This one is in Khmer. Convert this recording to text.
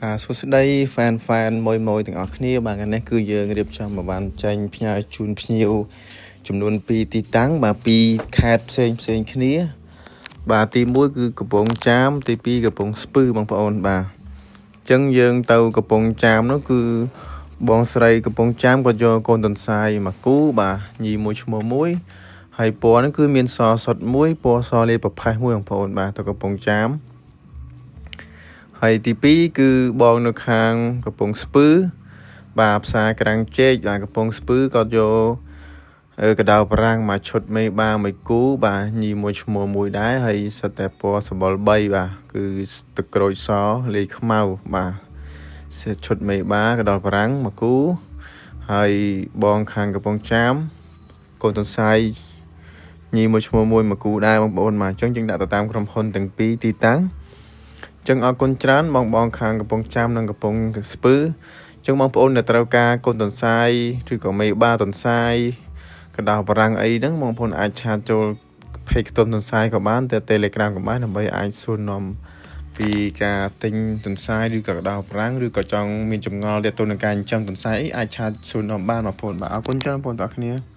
បាទសួស្តី fan fan មួយមួយទាំងអស់គ្នាបាទថ្ងៃនេះគឺយើងរៀបចំមកបានចេញផ្ញើជូនភ្ញៀវចំនួន2ទីតាំងបាទ2ខេត្តផ្សេងផ្សេងគ្នាបាទទី1គឺកំពង់ចាមទី2កំពង់ស្ពឺបងប្អូនបាទអញ្ចឹងយើងទៅកំពង់ចាមនោះគឺបងស្រីកំពង់ចាមក៏យកកូនទន្សាយមកគូបាទញីមួយឈ្មោះមួយហើយពណ៌ហ្នឹងគឺមានសសុតមួយពណ៌សលាយប្រផេះមួយបងប្អូនបាទទៅកំពង់ចាមហើយទី2គឺបងនៅខាងកំពង់ស្ពឺបាទផ្សារក្រាំងចេកបាទកំពង់ស្ពឺក៏យកកដៅប្រាំងមួយឈុតមេបាមួយគូបាទញីមួយឈ្មោះមួយដែរហើយសិតតែពណ៌សម្បុរ3បាទគឺទឹកក្រូចសលាយខ្មៅបាទឈុតមេបាកដៅប្រាំងមួយគូហើយបងខាងកំពង់ចាមកូនទន្សាយញីមួយឈ្មោះមួយមួយគូដែរបងប្អូនបាទអញ្ចឹងយើងដាក់ទៅតាមក្រុមហ៊ុនទាំងពីរទីតាំងចឹងអរគុណច្រើនបងបងខាងកំពង់ចាមនិងកំពង់ស្ពឺចឹងបងប្អូនដែលត្រូវការកូនទន្សាយឬក៏មេបាទន្សាយកដៅបារាំងអីហ្នឹងបងប្អូនអាចឆាតចូល page ខ្ទមទន្សាយក៏បានតែ Telegram ក៏បានដើម្បីអាចសួរនាំពីការទិញទន្សាយឬក៏កដៅបារាំងឬក៏ចង់មានចម្ងល់ទាក់ទងនឹងការចិញ្ចឹមទន្សាយអីអាចឆាតសួរនាំបានបងប្អូនបាទអរគុណច្រើនបងប្អូនទាំងអស់គ្នា។